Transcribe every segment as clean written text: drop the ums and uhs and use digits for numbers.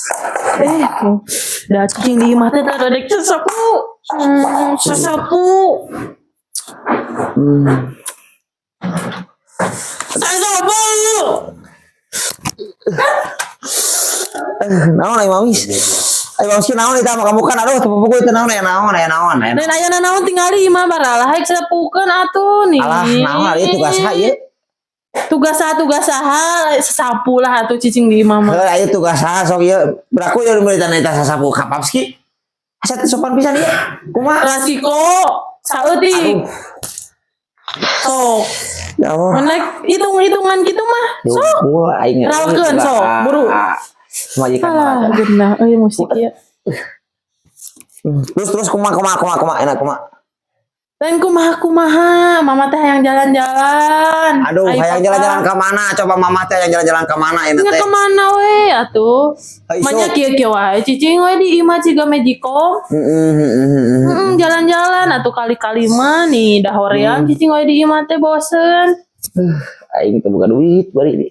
Eh, dah cicing di imah teh tara dek sasapu. Sasapu. Sasapu. Eh, naon ai Mamis? Ai Mamis naon eta mah kamu kan, aduh, teu puguh teu naon, aya naon, aya naon, aya Dan naon. Aya naon tingali imah baralah haik sapukeun atuh nih. Alah, naon ari tugas saha ieu? Tugas saha, tugas saha, sasapu lah atuh cicing di imah mah. Heuh, aya tugas saha sok ieu? Beraku ieu meuli eta sasapu ka Papski. Asa teu sopan pisan ieu. Kumaha? Rasiko saeutik. Sok. Ya Allah. Mana hitung-hitungan gitu mah. Sok. Duh, aing Rawkeun, sok, buru. Majikan. Alah, geunah euy musik ieu. Terus terus kumaha, kumaha, kumaha, kumaha, enak kumaha? Dan kumaha kumaha, mama teh hayang jalan-jalan. Aduh, Ai, hayang papa. Jalan-jalan ke mana? Coba mama teh hayang jalan-jalan ke mana ini Nya teh? Kemana we atuh? Ai, Manya sok. Kieu-kieu wae cicing we di imah ciga magicom. Heeh, heeh, heeh. Jalan-jalan atuh kali-kali mah nih dah hoream cicing we di imah teh bosen. Aing teu boga duit bari di.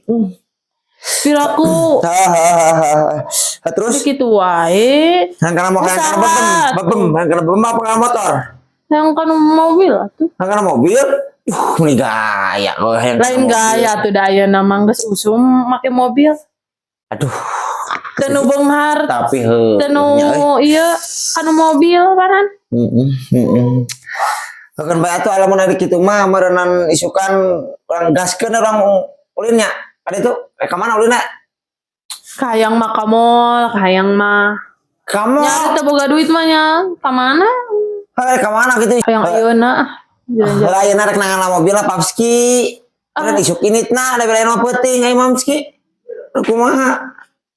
Piraku Hahaha. Terus kitu wae. yang kana mau, yang kana bebem, Usaha, bebem, yang kana bebem apa kana motor? Yang kan mobil atuh. Yang kana mobil? Ini gaya kok yang kana Lain mobil. Gaya tuh da ayeuna mah geus usum make mobil. Aduh, Teu nu beunghar, tapi heuh. Teu nu ieu kanu mobil panan. Heeh, heeh. Keun bae atuh, lamun ari kitu mah meureunan isukan urang gaskeun urang ulinnya. Ada itu, ka mana ulinna? Kahayang mah ka mall, kahayang mah. Kamu Nya teu boga duit mah nya ka mana? Heuh, ka mana gitu? Hayang ayeuna ah. Jalan-jalan. Heula ayeuna rek nangan mobil lah Papski. Ah. Kan isuk ini nah da belain mah peuting ai Mamski. Kumaha?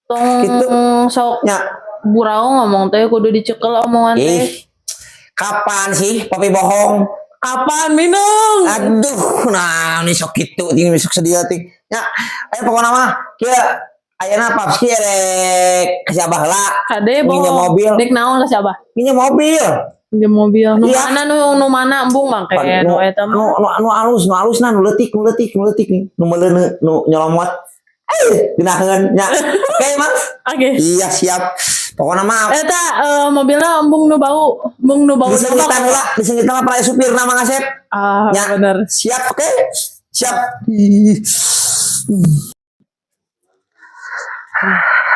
Tong Gitu. sok Nya. Burau ngomong teh kudu dicekel omongan teh. Ih. Kapan sih papi bohong? Kapan minum? Aduh, nah ini sok gitu, ini sok sedih ting. Ya, ayo pokoknya mah kieu ayeuna Papski rek ka si Abah heula. Kade Minjem bohong. mobil. Dek naon ka si Abah? Minjem mobil. Minjem mobil. Nu Iya. mana, nu mana embung make Nu nu eta nu mah. Nu, nu alus, nu alus, nah, nu leutik, nu leutik, nu leutik nih. Nu meuleuneu, nu nyolomot. Eh, dinakeun nya. Oke, Mas. Oke. Iya, siap. Pokoknya mah Eta mobilna embung nu bau, embung nu bau. Disengitan heula, disengitan lah para supir nama Ngasep. Ah, Ya. bener. Siap, oke? Siap. Ih.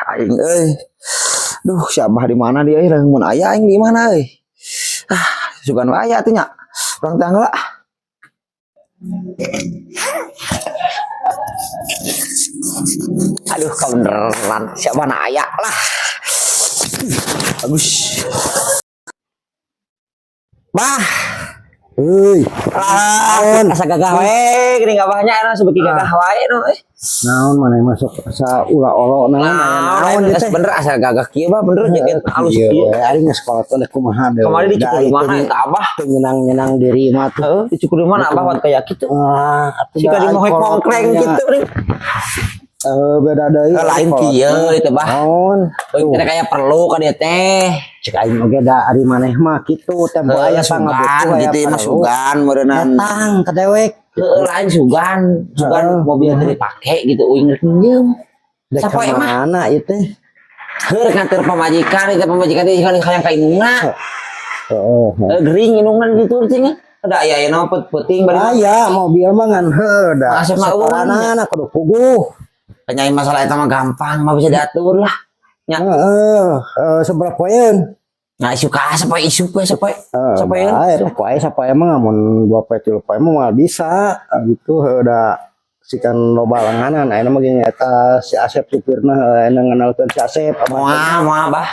Aing euy. Duh, si Abah di mana dia euy? Mun aya aing di mana euy? Ah, sugan we aya atuh nya. Urang teh heula. Aduh, kebeneran siapa na aya lah. Bagus. Bah, Euy, lah, asa gagah we, geuning abahnya enak sebeki gagah wae nu eh. Naon maneh masuk asa ula olo naon aya Nah, naon ieu teh? Bener asa gagah kieu mah bener jeung alus Iya, kieu. we, ari geus sekolah teh kumaha deui. Kemarin dicukur di mana eta Abah? Teu nyenang-nyenang diri mah tuh. Heeh, dicukur di mana Abah wat kayak gitu? Ah, atuh Siga da di ai moek kolot mongkreng nya. gitu nih. Eh, beda deui. Lain kolot kieu mah. itu bah. Naon? Euy, teh kayak perlu ka dia teh. Cek aing oge da ari maneh mah kitu tempo aya Heuh, sugan pangabutuh aya gitu mah perlu. Sugan meureunnan. Datang ka dewek. Heuh, lain sugan, sugan mobil teh dipake gitu uing rek minjem. Dek Sapoe mah. mana ieu teh? Heuh, rek nganter pamajikan, itu pamajikan teh hayang hayang ka indungna. Heeh. Heuh, gering indungna di ditu teh. Ada aya aya nama peuting bari. Aya mobil mah ngan heuh da. Masuk mah eueuh. Sakolanana kudu puguh. Penyai masalah eta mah gampang, mah bisa diatur lah. Nya. Heeh, seberapa poeun? Nah, isuk ka sapoe isuk we sapoe. Sapoe. Bae, poe sapoe mah mun 2 poe 3 poe mah moal bisa gitu heuh da sikan loba langganan ayeuna mah geuning eta si Asep supirna heuh, ayeuna ngenalkeun si Asep. Moal moal bah.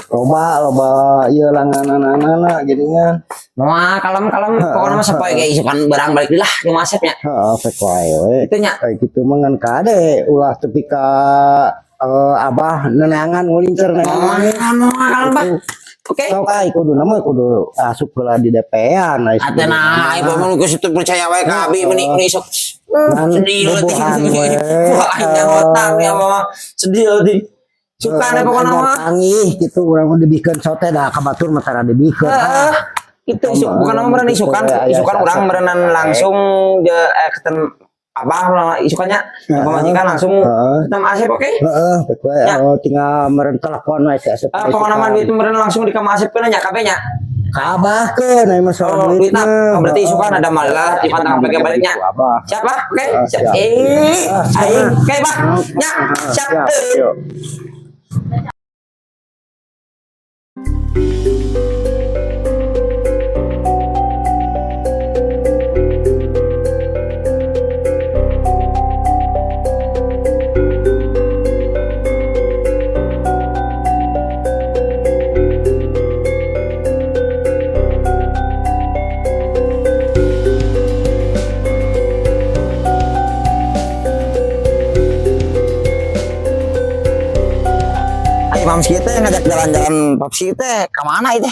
Loba loba ieu langgananana geuningan. Moal, kalem kalem, pokoknya mah sapoe ge isukan barang balik deui lah jeung Asep nya. Heeh, pek wae we. Itu nya. Kayak gitu mah ngan kade ulah tepi ka abah neneangan ngulincer neneangan. Moal moal kalem bah. Oke. Sok ai kudu nama kudu asup heula di DP-an ai. Atuh nah, ieu mah geus itu percaya wae ka abi meni meni sok Ngan sedih bubuhan leutik. we. Wah, aing ngotang ya mah sedih leutik. Sukana pokokna mah. Tangih gitu urang mah dibikeun sote da ka batur mah tara dibikeun. Heeh. Itu isuk bukan nama meureun isukan, isukan urang meureunnan langsung je keten Abah lah isukannya pamajikan langsung sama Asep, oke? Heeh, betul. Ya. Oh, tinggal meren telepon we si Asep. Ah, pokoknya mah duit meureun langsung di ka Asep nya kabeh nya. Kabahkeun aya masalah Oh, duitna. duitna. Oh, berarti isukan ada malah di pantang pakai baliknya. Abah. Siapa? Oke, Ah, siap. siap. Eh, Ah, siap. aing. Oke, Pak. Ya, siap. Siap, Eh. yuk. Ayo mams kita ngajak jalan-jalan papsi teh ke mana itu?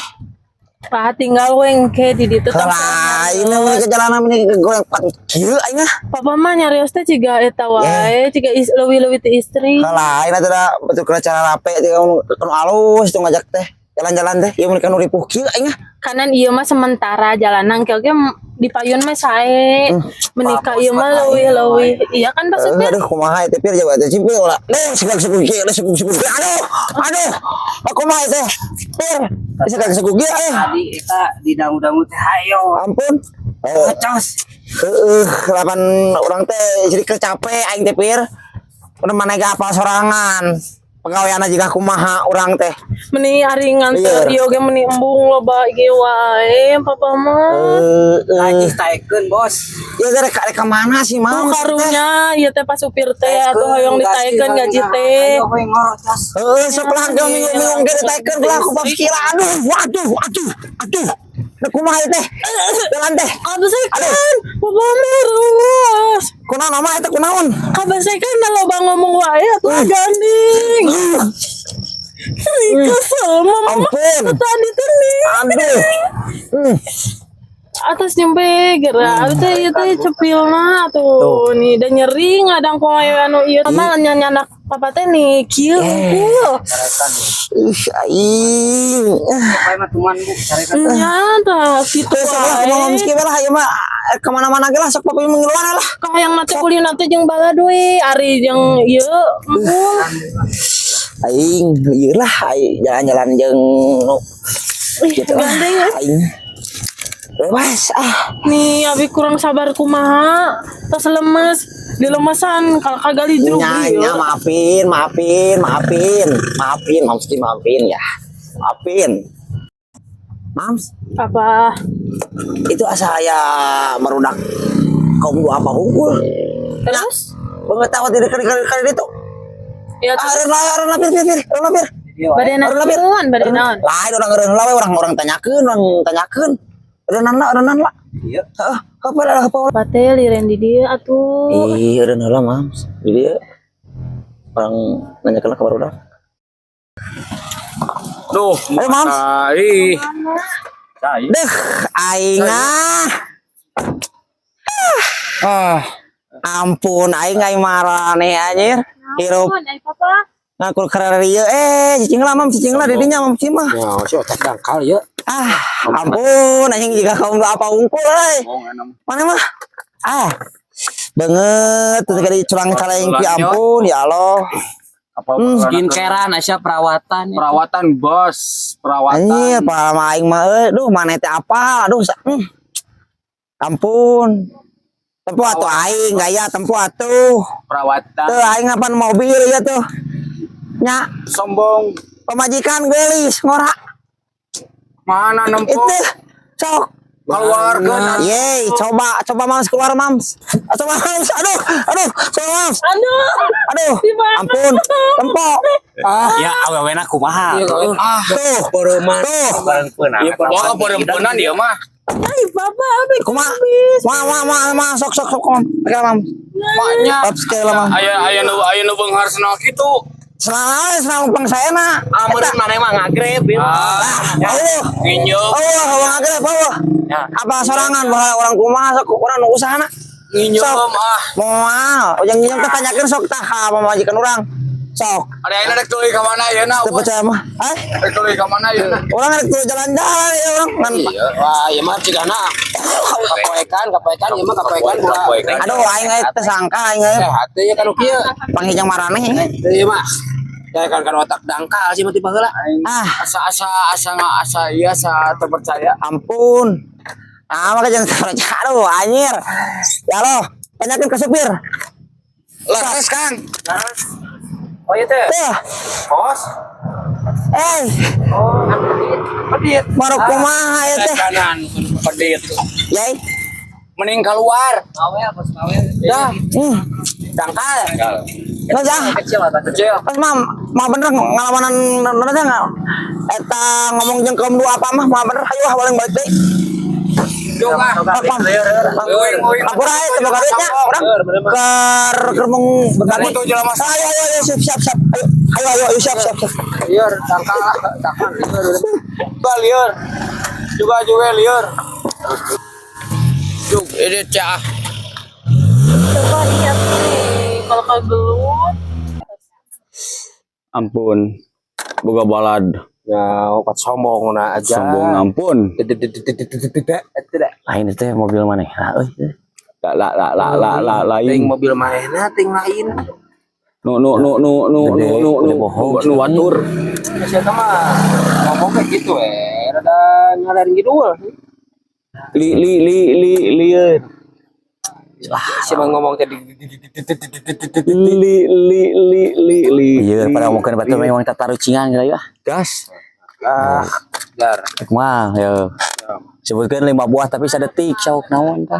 Pak tinggal wengke di ditu tong Lah, ini mau ke jalanan ini ke goreng pat kieu aing ah. Papa mah nyarios teh ciga eta wae, ciga leuwih-leuwih ti istri. Lah, ini teh betul kena cara rape teh nu alus tuh ngajak teh jalan-jalan teh ieu mun kana ripuh kieu aing ah. Kanan ieu mah sementara jalanan ke oge di payun mah sae. Menikah ieu mah leuwih-leuwih. Iya kan Pak Supir? Aduh, kumaha teh pir jawa teh cipir ulah. Deh, segak-seguk kieu, deh seguk-seguk kieu. Aduh, aduh. Aku mah teh. Pir, segak-seguk kieu eh. Tadi eta di dangu-dangu teh hayo. Ampun. Oh, Cos. heeh, lapan urang teh jadi kecape aing teh pir. Udah mana ge apal sorangan. Pegawaiana jiga kumaha urang teh. Meni ari nganter Iya. ieu oge meni embung loba ieu wae papa mah. Heeh. Najis taekeun, Bos. Ya rek rek ka mana sih, Oh Mam? karunya ieu teh Pak Supir teh atuh hoyong ditaekeun gaji teh. Ayo we ngorok, Cos. Heeh, sok lah ge minggu-minggu ge ditaekeun lah ku papsi lah. Aduh, waduh, aduh, aduh. Nah, kumaha ieu teh? Jalan teh. Aduh papa mah ruas. Kunaon mama eta kunaon? Kabasekan da loba ngomong wae atuh ganding. Ih, kesel mama. Ampun. Tadi teh nih. Aduh. Hmm. Atas nyampe gerak teh ieu teh cepilna tuh nih dan nyeri ngadang kumaha anu ieu mah nyanyanak papa teh nih kieu unggul. Ih, aing. Pokoke mah tuman, Bu, carekan. Nya tah kitu Tuh, sok lah kumaha wae. Mamski lah ieu mah kemana-mana ge lah sok papi mengiluan lah. Kahayang mate kulina teh jeung balad we ari jeung ieu embung. Aing, ieu lah aing jalan-jalan jeung nu Ih, gitu lah. gandeng eh. Aing. Bebas ah. Nih abi kurang sabar kumaha tos lemes dilemesan kalau kagali jeruk Nya, ieu. nya, maafin, maafin, maafin, maafin, Mamski maafin ya. Maafin. Mams, Apa? itu asa aya merudak kaum dua apa unggul. Terus? Banget tahu tidak kali kali kali itu. Ya Ah, terus eureun lah, eureun lah, pir, pir, pir, eureun lah, pir. bade Eureun lah, pir. naon, bade naon. Lain orang eureun lah, we, orang orang tanyakeun, orang tanyakeun. Eureun lah, eureun lah. Iya. Heeh, apa lah apa. Pate liren di dieu atuh. Ih, eureun heula, Mams. Jadi orang nanyakeun lah ka barudak. Duh, Ayo, Mams. Ih. Sai. Deh, aing ah. Ah, Ampun, aing aing marah nih anjir. Hirup Naon, ai papa? ngakur kerara ieu eh cicing lah mam cicing lah didinya mam cicing mah. Ya, si otak dangkal ya. Ah, ampun anjing jika kaum apa unggul euy. Mana mah? Ah. Banget tuh kali curang caleng ki ampun ya Allah. Apa Skincarean Asya perawatan. perawatan, Bos. Perawatan. Anjir, pala aing mah euy, duh mana teh apa? Aduh, Ampun. Tempo atuh aing gaya tempo atuh. Perawatan. Tuh aing ngapan mobil ya tuh. Nya, Sombong. pemajikan gelis ngora. Mana nempo? Itu sok. Keluarga. Yeay, coba coba Mams keluar Mams. Ah, coba Mams, aduh, aduh, coba Mams. Aduh. Aduh, Di mana? ampun, tempo. Ah, Ya awewena kumaha? Ah, Tuh, tuh. iya, wah perempuanan dia mah. Ai papa abi Kuma, ma, ma, ma, ma, sok, sok, sok, mam. Oke, mam. Maknya. Top skill, mam. Aya aya nu aya nu beunghar senal kitu. Selalu, selalu pang saya nak. Ah, meureun maneh mah ngagreb ieu. Ah, Allah, nginjeum. Allah, Allah, Allah, Allah. Apa sorangan, bahwa orang kumaha, sok, orang nu usaha nak. Nginjeum Sok. ah. Moal, ujang nginjeum teh tanyakeun sok tah ka pamajikan urang. Sok. Ada ayeuna rek tuluy ka mana ayeuna? Teu percaya mah. Eh, Rek tuluy ka mana ayeuna? urang rek tuluy jalan-jalan ya urang ngan. Wah, ieu mah cigana. Kapoekan, kapoekan, ieu mah kapoekan. Kapoekan. Aduh aing euy teu sangka aing euy Sehat teh kan kieu. panggih maraneh. Ieu mah. Ya kan kan otak dangkal sih mah tiba heula. Ah, Asa asa asa nggak asa iya asa terpercaya. ampun. Ah, maka jangan terpercaya. Aduh, anjir. Ya lo, tanyakan ke supir. Leres Kang. Oh iya teh. Tuh, Bos. eh, Oh, pedit. baru kumaha ya teh. Kanan pedit. Yai. Mending keluar. Ngawel, bos ngawel. Dah, dangkal. Nggak ah. Kecil atau Kecil. Pas mah mah bener ngalaman bener teh nggak? Eta ngomong jeung kaum dua apa mah mah bener hayu ah paling balik deui. Jauh ah. Apa? Uing, uing. Ampura euy teu boga duitnya urang keur keur mung begawi. Kamu tuh jelema Ayo ayo ayo siap siap siap. Ayo ayo ayo ayo siap siap siap. Liur, dangkal lah, dangkal. Juga liur. Juga juga liur. Juk, ini cah. Coba lihat nih, kalau kagelut. Ampun. Boga balad. Ya, opat sombong na aja. Sombong ampun. Tidak. Lain itu mobil mana? Ah, euy. La la la la la la lain. Ting mobil manehna ting lain. Nu nu nu nu nu nu Gede, nu udah nu bohong. nu watur. Siapa mah ngomong kayak gitu rada ngalir ngidul. Li li li li lieur. Siapa ngomong tadi Li li li li li. Iya, pada ngomongkeun batur memang tatarucingan gitu ya. Gas. ah dar. Kumaha ya. Sebutkeun 5 buah tapi sadetik sok naon tah.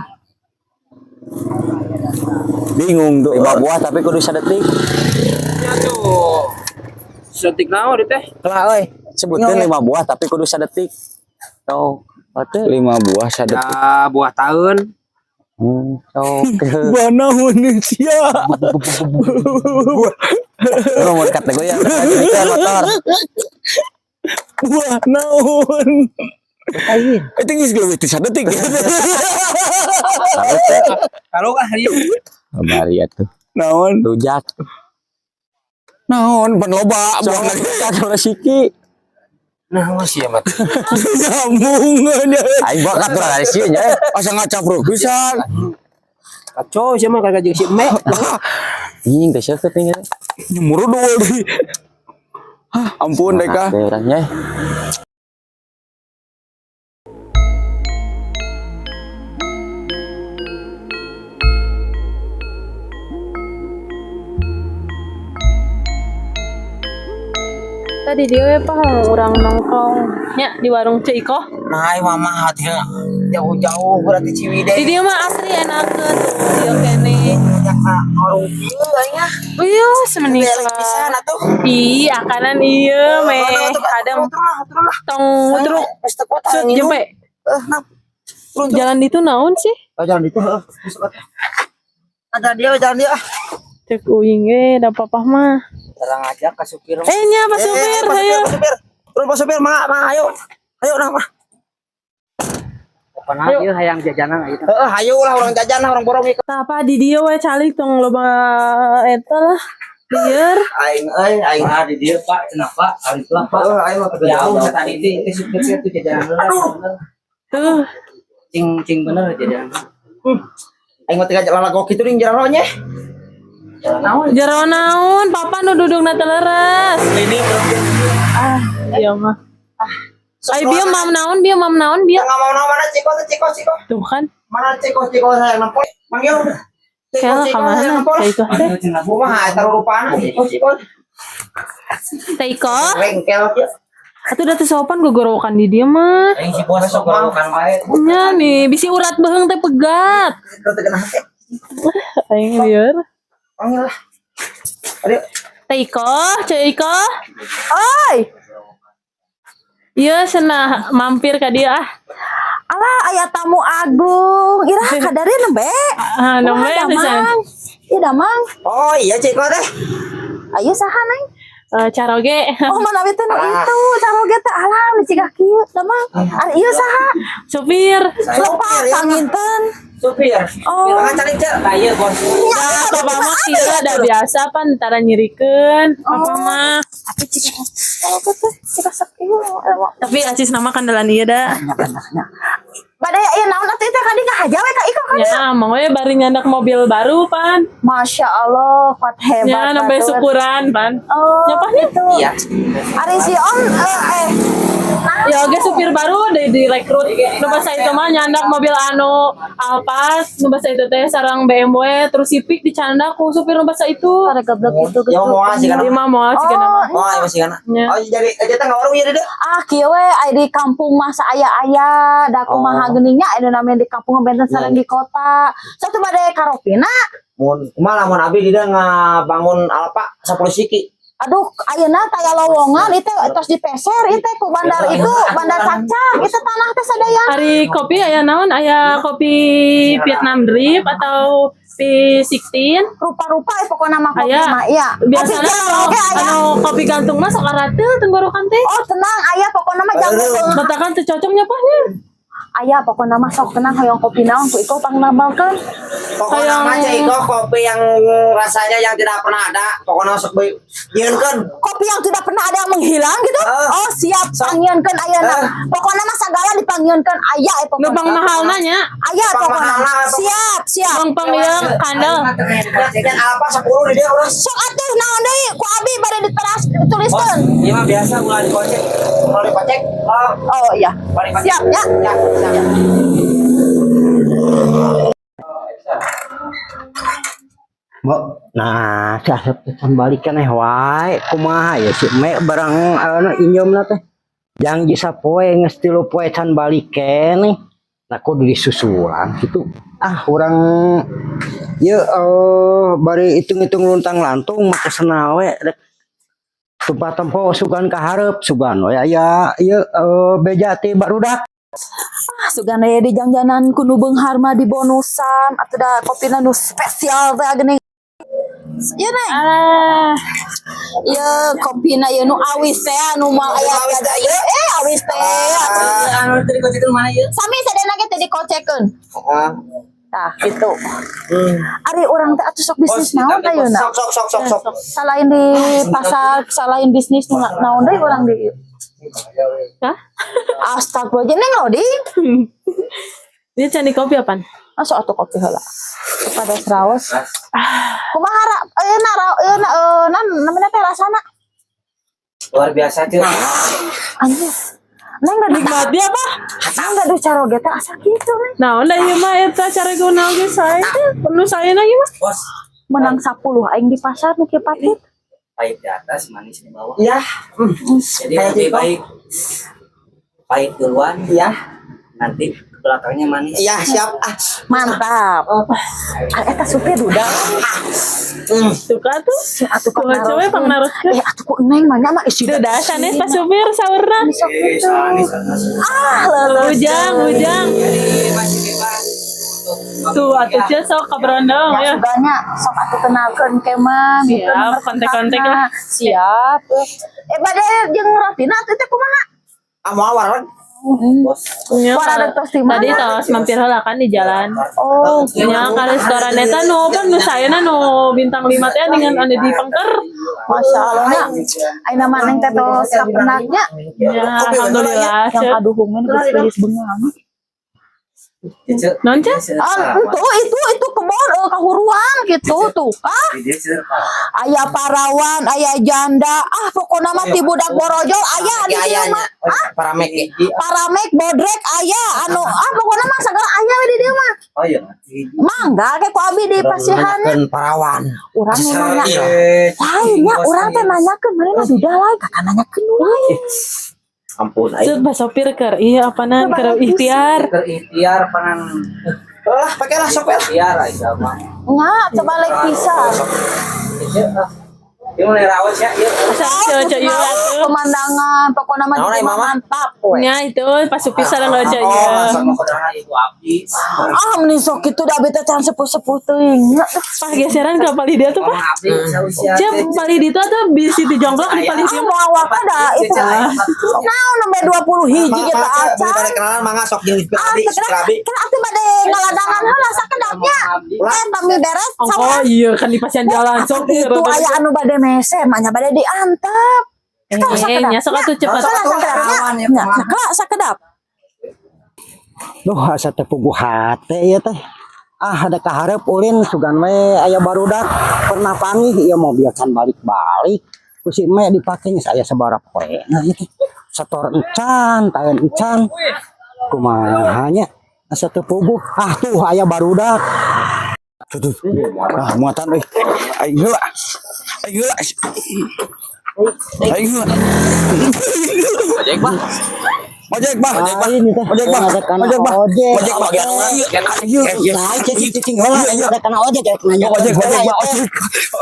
Bingung tuh. 5 buah tapi kudu sadetik. Ya tuh. Suntik naon di teh? Lah euy. Sebutkeun 5 buah tapi kudu sadetik. Sok atuh. 5 buah sadetik. Ya buah tahun. Sok. Buah manusia. Lu mau kategori ya, motor. Buah naon. Itu geus leuwih ti sadetik. Kalau ah ieu. Bari atuh. Naon? Rujak. Naon pan loba buah Sok siki. Nah, masih ya mat. nyambung aja. Aing bakat urang ari sieun nya. Asa ngacapruk pisan. Kacau siapa kagak jeung si Mek. Anjing teh seukeut nih. Nyemuru dua di. Hah, ampun deh kah. Urang nya. Tadi dia we pah urang nongkrong nya di warung Ceu Iko. Nah, aing mama hati jauh-jauh berarti Ciwidey. Di dia mah asli enakeun tuh dia kene. Banyak ka warung kieu aing ah. Iya, semenika. Beres pisan atuh. Ih, akanan iya meh. Kadang Turun lah, turun lah. tong truk Geus teu kuat Sut aing jempe. Eh, nah. Turun, turun. Jalan itu naon sih? Oh, jalan itu heeh. Ada dia, jalan dia. ah. Cek uing ge da papah mah. Terang aja ka supir. Eh nya Pak supir, Pak ayo. Pak supir. Turun Pak supir, ma, ma, ayo. Ayo nah, mah. Pernah ieu hayang jajanan gitu. Heeh, ayo lah orang jajan lah, orang borong ieu. Tah apa di dieu we calik tong loba eta lah. Lieur. Aing euy, aing Ah di dieu Pak, cenah Pak, ari lah Pak. Heeh, aing mah teu Jauh tadi teh teh supir teh tuh jajanan. Aduh. Tuh. Cing cing bener jajanan. Aing mah teu lalagok kitu ning jero nya. Jero naon, papa nu dudukna teu leres. Ah, iya mah. Ai bieu mam naon, bieu mam naon, bieu. Enggak mau naon mana Ciko tuh Ciko Ciko. Tuh kan. Mana Ciko Ciko saya nempel. Manggil. Ciko Kela Ciko ka saya mana? nempel. Teh Iko teh. Kumaha eta rupana Ciko Ciko. Teh Iko. Lengkel kieu. Atuh da teu sopan gogorowokan di dieu mah. Aing si bos sok gorowokan wae. Nya nih, bisi urat beheung teh pegat. Teu kena hate. Aing lieur. Panggil lah. Ayo. Teh Iko, Ceu Iko. Oi. Iya, cenah mampir ka dia ah. Alah, aya tamu agung. Ira kadari nembe. Ah, nembe Wah, pisan. damang. Ih, damang. Oh iya Ciko teh. Ayo saha neng? Eh, caroge. Oh, mana teh nu itu, caroge teh alah nu cigah kieu, damang. Ari ieu saha? Supir. Lepak panginten. Supir. Oh. Jangan cari cek. Nah, iya bos. Ya, papa mah kira ada biasa pan tara nyirikeun. Papa mah. Tapi cika kalau teh cika sok ieu. Tapi acis nama kandalan ieu da. Bade ieu naon atuh teh kadi kahaja we ka Iko kan. Ya, mau we bari nyandak mobil baru pan. Masya Allah, kuat hebat. Ya, sampai batur. syukuran pan. Oh, Ya, Pan, ya? gitu. Iya. Ari si Om nah, Ya oke supir baru deh direkrut. Nu basa itu mah nyandak mobil anu Alphard, nu basa itu teh sarang BMW, terus Civic dicandak ku supir nu basa itu. ada gablek gitu Ya mau sih kan. Ieu mah moal sih Oh, mah. Oh, masih kan. Ya. Oh, jadi aja teh ngawarung ya deh. Ah, kieu we aya di kampung mah saaya-aya, da kumaha geuning nya aya namanya di kampung benten sareng di kota. Satu bade karopina. Mun kumaha lamun abi di dieu ngabangun Alfa 10 siki. Aduh, ayeuna taya lowongan itu tos dipeser itu ku bandar itu, bandar Cakcak, itu tanah teh sadayana. Hari kopi aya naon? Aya kopi Vietnam Drip atau P16? Rupa-rupa pokokna mah kopi Aya. mah, iya. Kopi Biasanya jalan kalau oge aya. anu kopi gantung mah sok arateul tenggorokan teh. Oh, tenang aya pokokna mah jamu. Katakan teu cocoknya pahnya. Aya pokokna mah sok tenang hoyong kopi naon ku Iko pangnamalkeun. Pokoknya mah Cek Iko kopi yang rasanya yang tidak pernah ada. Pokoknya sok bae nyieunkeun. Kopi yang tidak pernah ada yang menghilang gitu. Ah. Oh, siap pangieunkeun ayeuna. Ah. Pokokna mah sagala dipangieunkeun aya Nu pokokna. pang mahalna nya. Aya Pang pokokna. mahalna, pokokna. Siap, siap. Pang pang ieu kandel. Dan Alfa 10 di dieu urang. Sok atuh naon deui ku abi bade diteras dituliskeun. Iya mah biasa ulah dikocek. Kalau dikocek, oh, Oh iya. balik Siap ya. Ya, siap. Mbok, nah, si Asep teh can balikan eh wae, kumaha ya si Mek barang anu injomna teh. Janji sapoe geus 3 poe can balik keneh. Nah, kudu disusulan gitu. Ah, urang ye bari hitung-hitung luntang lantung mah kesena we rek tempat tempo sugan ka hareup sugan we aya ieu beja ti barudak. Ah, sugan aya di jangjanan ku nu beunghar mah di bonusan atuh da kopina nu spesial teh geuning. Ieu Neng. Alah. Ieu kopina ieu nu awis teh anu mah aya Awis teh, ieu. Awis teh. Anu tadi kocekeun mana ieu? Sami sadayana ge teh dikocekeun. Heeh. Tah, gitu. Ari urang teh atuh sok bisnis naon ayeuna? Sok sok sok sok sok. Salain di pasar, salain bisnis nu naon deui urang di ieu? Hah? Astagfirullah, Neng loading. Dia can di kopi apaan? Masuk atuh kopi heula. Kepada seraos. Kumaha ra ayeuna ra ayeuna nan namina teh rasana? Luar biasa cuy. Anjir. Neng gaduh Nikmati apa? Neng gaduh caroge teh asa kitu Neng. Nah, udah ieu mah eta cara guna oge sae teh. Perlu saya ieu mah. Bos, Menang 10 aing di pasar nu kieu patit. pahit di atas, manis di bawah. Ya, Jadi Kayak lebih gitu. baik pahit duluan, ya, nanti belakangnya manis. ya siap. Ah, Mantap. Ah, eta supir duda. Suka tuh. Atuh Kumaha coba pangnaroskeun. Eh atuh ku Neng mah nya mah isi Duda sanes Pak supir saurna. Sok gitu. Ah, leuleus. Ujang, ujang. Jadi masih bebas untuk Tuh atuh cia sok kaberondong Ya, ya. suganya sok atuh kenalkeun ke mah gitu Siap, nomor kontak-kontak kontakna. lah. Siap. Eh bade jeung rotina atuh teh kumaha? ah mau wareg. bos. Nya, Wah, ada tos di mana? Tadi tos mampir heula kan di jalan. Oh, Nya ka restoran eta nu pan nu saena nu bintang 5 teh dengan anu di pengker. Masya Allah nya. Ayeuna mah Neng teh tos kapenaknya Ya, alhamdulillah. yang Ceu. kaduhungan geus geulis beungang. Non, Ceu? Ah, itu kebon kahuruan gitu tuh. Ah, aya parawan, aya janda, ah pokokna mah ti budak borojol aya di dieu Ayahnya. mah. Oh, paramek ya. Paramek, bodrek aya anu ah pokokna mah sagala aya we di dieu mah. Oh iya. Mangga ke ku abi di pasihan. Nanyakeun parawan. Urang nu nanya. Lain nya urang teh nanyakeun manehna duda lain kakak nanyakeun wae. Ampun aing. Ceuk Pak sopir keur iya apanan keur ikhtiar. Ikhtiar pangan Lah, pakailah sok we lah. ikhtiar aja mah. Nya coba lek pisan. Ini mulai rawas ya, yuk. Asa ceu ceu ieu atuh. Pemandangan pokoknya mah Naon, di ai, mah Mama? mantap we. Nya itu pas supir sareng aja ya. Ah, meni sok kitu da abi teh can sepuh-sepuh teuing. Pak geseran ke palih dia tuh, Pak. Cep, palih ditu atuh bisi dijongklok di palih Ah, dia. moal waka da itu. Naon nembe 20 hiji Mama, kita beli acan. balik kenalan mangga sok jeung supir Ah, abdi, supir abdi. kan atuh bade ngaladangan heula sakedapnya. Kan pami beres Oh iya kan di pasian jalan sok itu aya anu bade mese mah nya bade diantep. Eh, nya sok atuh cepat. Salah sakedapnya. Nya, nah, sakedap. Duh, asa teu puguh hate ieu teh. Ah, ada kaharep ulin sugan we aya barudak pernah panggih ieu mobil can balik-balik. Ku si me dipake geus aya sabaraha poe. Nah, ieu teh setor encan, taeun encan. Kumaha nya? Asa teu puguh. Ah, tuh aya barudak. Tuh, tuh. Ah, muatan euy. Aing heula. Aing heula. Aing heula. Ojek, Bah. Ojek, Bah. Ojek, Bah. Ojek, Bah. Ojek, Ojek, Bah. Ojek. Ojek, Bah. Iya, iya. Nah, cicing cicing heula Iya, ada kana ojek ya nanya. Ojek, ojek, Bah. Ojek.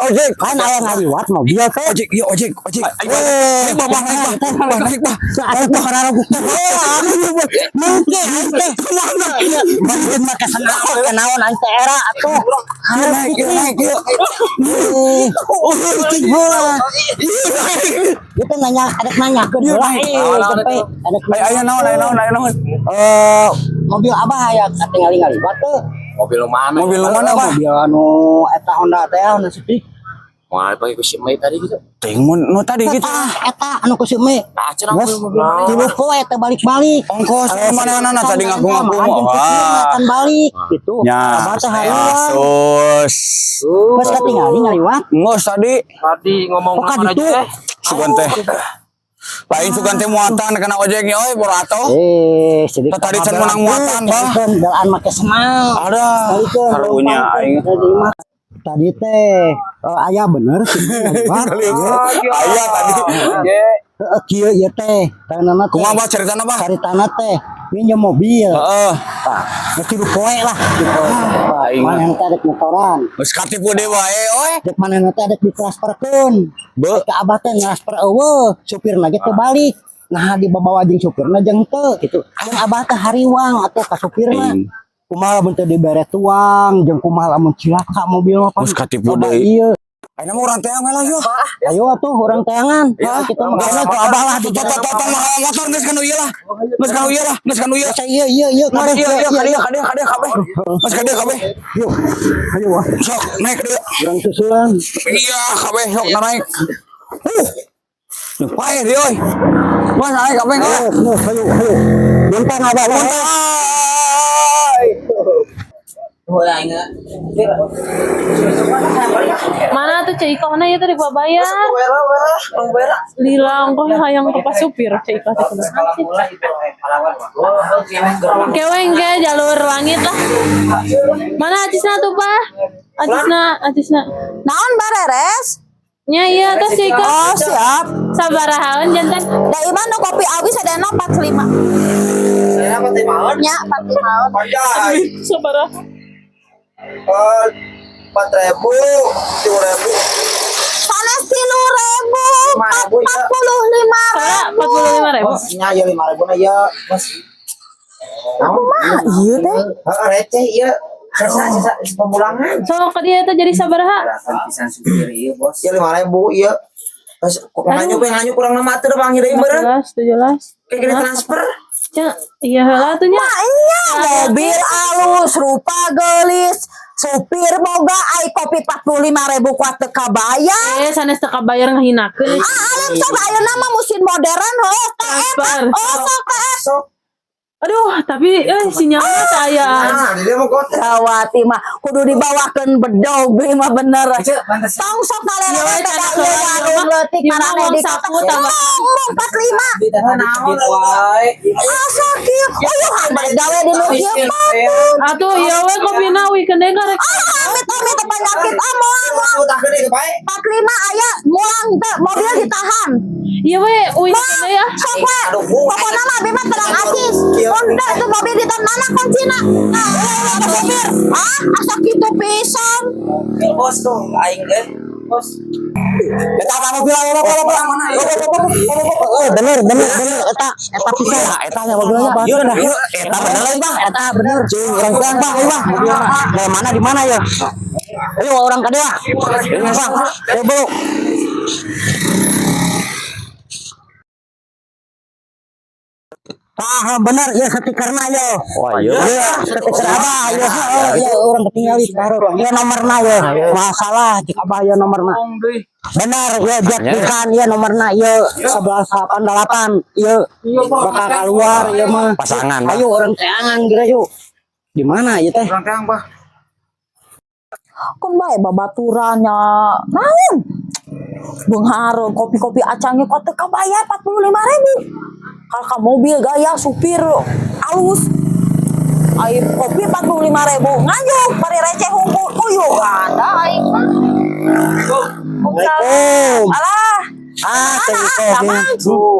Ojek. Kan aya ngaliwat mobil teh. Ojek, iya ojek, ojek. Naik, Bah, Bah, naik, Bah. Bah, naik, Bah. Naik, Bah. Mungkin aing teh. Mungkin mah kesenaon kenaon aing teh era atuh. Naik, iya, naik, iya. Cicing heula. Itu nanya ada nanya ke heula sampai ada Ayo, ayo naon, ayo naon, ayo naon. Eh, mobil abah aya katingali ngaliwat teu. Mobil lu mana? Mobil lu mana, Bah? Mobil anu eta Honda teh Honda Civic. Moal pakai ku si Mei tadi gitu. Ting mun nu tadi gitu. Ah, eta anu ku si Me. Tah cenah Geus mobil mana? tilu poe teh balik-balik. Ongkos mana-mana tadi ngaku-ngaku. Wah, Wah. kan balik gitu. Ya. Abah teh hariwang. Sus. Geus katingali ngaliwat. Ngos tadi Tadi ngomong Oh, kan mana itu. aja teh. sugan teh. Lain sugan teh muatan kena ojeknya euy borato. Eh, jadi Tadi can menang muatan, Bah. Belaan make semal. Ada. Balikeun, Karunya lempangkeun. aing. Tadi mah tadi teh aya bener sih ngaliwat. Aya tadi. Heeh, kieu ieu teh. Tanana teh. Kumaha Bah caritana Bah? Caritana teh minjem mobil. Heeh. Tah, geus tilu poe lah gitu. Aing. Manehna teh rek motoran. Geus katipu deui wae euy. Dek manehna teh rek ditransferkeun. Be. Ke abah teh transfer eueuh, supirna ge teu balik. Nah, dibawa jeung supirna jeung teu gitu. Jeung abah teh hariwang atuh ka supirna. Aing. Kumaha lamun teu dibere tuang, jeung kumaha lamun cilaka mobil mah pan. Geus katipu Coba deui. ieu. Ayeuna mah urang teang we lah yeuh. Ayo atuh urang teangan. Ya, Kita mah kana ku abah lah Tuh tuh tuh tuh mah motor geus kanu ieu lah. Geus kanu ieu lah, geus kanu ieu. Saya iya iya iya Geus ieu ieu ka dieu ka dieu ka dieu kabeh. Geus ka dieu kabeh. Yuk. Ayo ah. Sok naik ka dieu. Urang susulan. Iya kabeh sok naik. Pae dia euy. Mas naik kabeh Ayo, ayo, ayo, ayo. Bentar abah. Bentar. Mana tuh Cek Iko na ieu tadi gua bayar. Lila ongkoh hayang ke pas supir Cek Iko teh kumaha sih. Keweng ke jalur langit lah. Mana acisna tuh, Pak? Acisna, acisna. Naon bareres? Nya iya tos Cek Iko. Oh, siap. Sabarahaeun janten. Da iman nu kopi abi sadayana 45. Nya 45. Panjai. Sabaraha. 4.000, 7.000. Sanes 3.000, 45 Salah ribu. 45.000. Nya ieu 5.000 na ieu, Bos. Kumaha ieu teh? Heeh, receh ieu. Sesa sesa pemulangan. So ke dia teh jadi sabaraha? Ieu 5.000 ieu. Terus nganyu we nganyu kurang nama atuh da panggil deui meureun. 15, 17. Kayak gini transfer. Cek, iya heula tuh nya. Nya mobil alus, rupa gelis, supir boga ai kopi 45.000 kuat teu kabayar. Eh, sanes teu kabayar ngahinakeun. Ah, alim sok ayeuna mah musim modern heuh teh eta. Transfer. Oh, sok teh eta. Sok. Aduh, tapi sinyalnya saya. Nah, di dia mau kota. Gawat mah kudu dibawakeun bedog ieu mah bener. Tong sok Iya, ngalelewe we, teh cenah da ieu heula, warung ieu mah- leutik ieu mah marane uang di saku kota. tambah. Ngomong 45. Asa kieu. Uyuhan balik gawe di nu kieu patut. Atuh, iya we kopina weekend karek. Ah, amit amit teu penyakit. Ah, moal moal. Utahkeun deui bae. 45 aya mulang teu mobil ditahan. Iya we weekend ya. Sok we. Pokona mah abi mah tenang acis. Mun teu itu mobil ditahan mana kuncina? Ah, ulah ulah ke supir. Ah, asa kitu pisan. Bos tuh aing teh. Eta apa mobil apa apa apa mana? Oh, bener bener bener eta eta pisan. Eta nya mobilnya. Iya dah. Eta bener lain, Bang. Eta bener. Cing urang kurang, Bang. Ayo, Bang. Nah, mana di mana ya? Ayo urang ka dieu. Bang. Ayo, Bro. Ah, bener ya stikerna yo. Wah, iya. Iya, stiker abah ya, ya urang ketinggali taruh. Ya nomorna ya. Masalah jika abah ya nomorna. Benar ya jak bukan ya nomorna ya 1188 ya bakal keluar ya mah. Pasangan, Bang. Ayo urang teangan geura yuk. Di mana ieu teh? Urang teang, Bah. Kun bae babaturannya. Naon? Beunghar kopi-kopi acangnya kok teu kabayar 45 ribu. Kalau ka mobil gaya supir alus. Air kopi 45 ribu nganjuk bari receh hungkul uyuh ada aing mah. Assalamualaikum. Alah, Ah, Mana, teh Damang?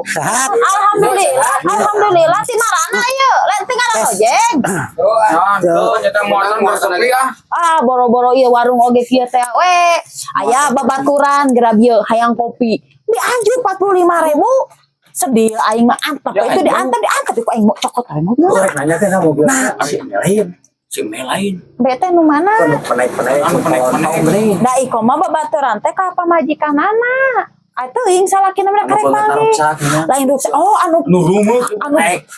Sehat. Alhamdulillah, alhamdulillah si marana ieu, lain tinggal ojek. Nah, tuh nyata muatan bersepi ah. Ah, boro-boro ieu warung oge kieu teh we. Aya babaturan geura bieu hayang kopi. Dianjur 45 ribu. Sedih aing mah antep itu diantep diantep ku aing mau cokot aing mobil. Nanya teh mobil. Nah, si lain. Si lain. Bete nu mana? Penaik-penaik. Anu penaik-penaik. Da iko mah babaturan teh ka pamajikanana. Atuh ing salakina mah karek panggih. Lain ruksak. Oh, anu Nu rumeuk. anu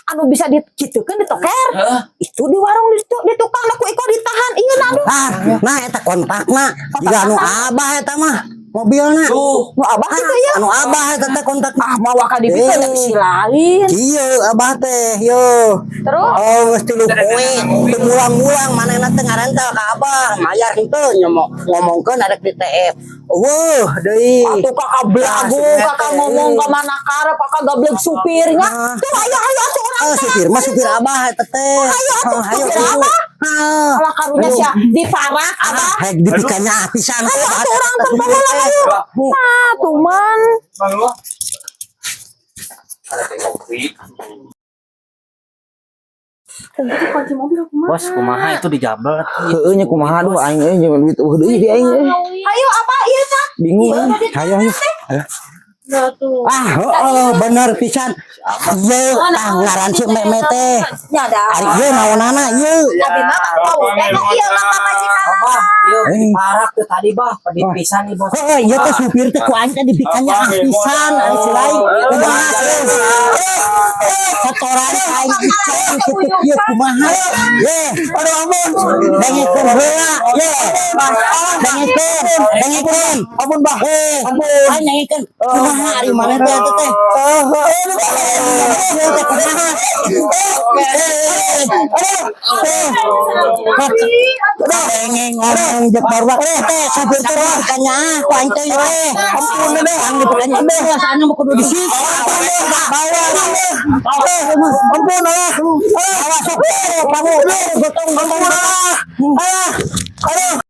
anu bisa dikitukeun ditoker. Itu di warung di tukang ku iko ditahan. Iya nah aduh. Ah, nah eta kontakna jiga anu abah eta mah mobilna. Nu abah kitu ya. Anu abah eta teh kontakna. Ah, mawa ka dieu Eh. da bisi lain. Iya abah teh yo. Terus Oh, geus 3 poe teu mulang-mulang manehna teh ngarentel ka abah, mayar henteu nyomok ngomongkeun arek di TF. Eueuh deui. Atuh kakak belagu, kakak ngomong ke mana karep, kakak gablek supirnya. Ah. Tuh ayo ayo atuh urang Oh, teh. supir mah supir abah eta teh. Ayo atuh Oh, ayo supir ibu. abah. Ah. Alah karunya sia diparak abah. Hek dipikanya pisan. Ayo atuh urang tempo heula ayo. Nah, tuman. Bang lu. Kopi. Kunci mobil aku mah. Bos, kumaha itu dijabel. Heueuh nya kumaha aduh aing euy jeung duit eueuh deui di aing euy. Ayo apa ieu tah? Bingung euy. Hayo hayo. Enggak tuh. Ah, heeh bener pisan. Ieu tah ngaran si Meme teh. Nya da. Ari ieu naonana ieu. Abi mah tahu teh ieu mah pamajikanana. Bah, yuk Eh. parak tuh tadi bah, pedih pisan nih bos. Heeh, ieu teh supir teh ku aing teh dipikanya ah pisan ari si lain. Kumaha teh? Setoran aing pisan kitu kieu kumaha? Ye, aduh ampun. Dengekeun heula, ye. Dengekeun, dengekeun. Ampun bah. Eh, ampun. Aing dengekeun. Kumaha ari maneh teh eta teh? Ieu teh kumaha? Pengen ngomong jeung barudak teh supir teh dipikanya ah ku aing teh teh. Ampun deh, aing dipikanya deh, anu mah kudu disiksa. Bawa. Ampun alah. Awas sok kamu gotong gotong. Alah. Aduh.